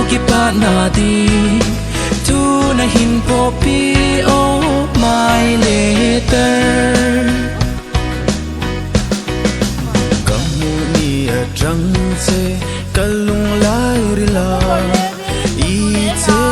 ki pa na di tu na hin po pi oh my letter. Ka hmu ni atang che ka lung lai rila i che.